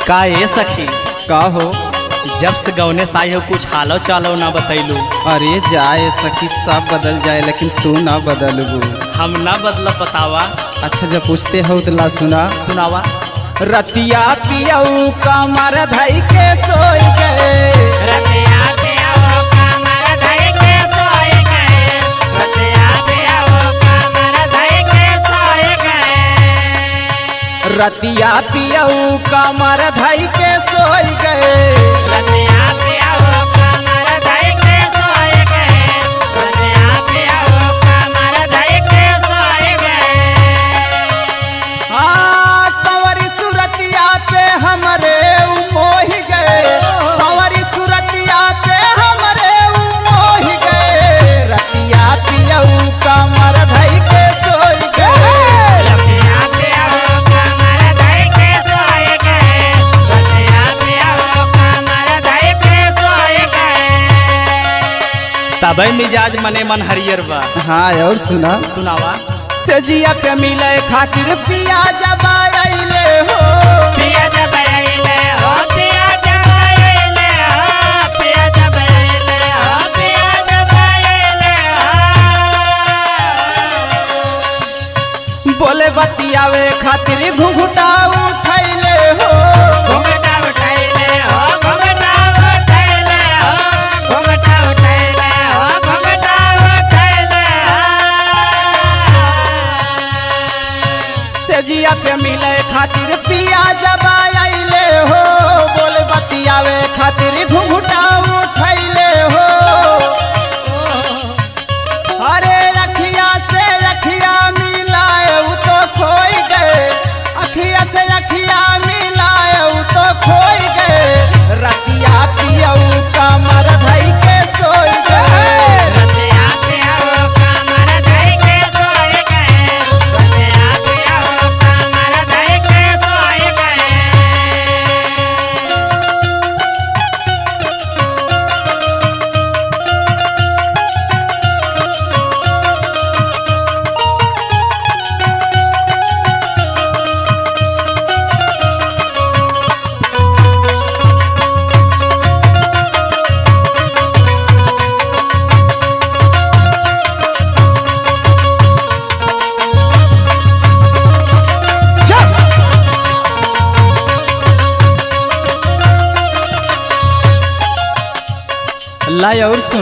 का ए सखी? का हो? जब से गौने साई हो कुछ हालो चालो ना बतैलू। अरे जाए सखी, सब बदल जाए लेकिन तू ना बदलबू। हम ना बदलब, बतावा। अच्छा जब पूछते हो तो ला सुना। सुनावा। रतिया पियऊ कमर धई के सोई गए। रतिया पियऊ कमर धई के सोई गए। हाँ, संवरी सुरतिया पे हमरे उ मोहि गए। संवरी सुरतिया पे हमरे उ मोहि गए। रतिया पियऊ कमर धई के सोई गए। तबे मिजाज मने मन हरियर बा। हाँ और सुना। सुनावा। सजिया पे मिले खातिर पिया जब आइले हो। बोले बतियावे खातिर घुघुटा उठैले हो। सेजिया पे मिले खातिर पिया जब आइले हो। बोले बतियावे खातिर घुघुटा उठैले हो। अरे रखिया से रखिया मिलाए उ तो खोई गए। अखिया से अखिया मिलाए उ तो खोई गए। रतिया पियऊ कमर धई के सोई गए। ला और सुन।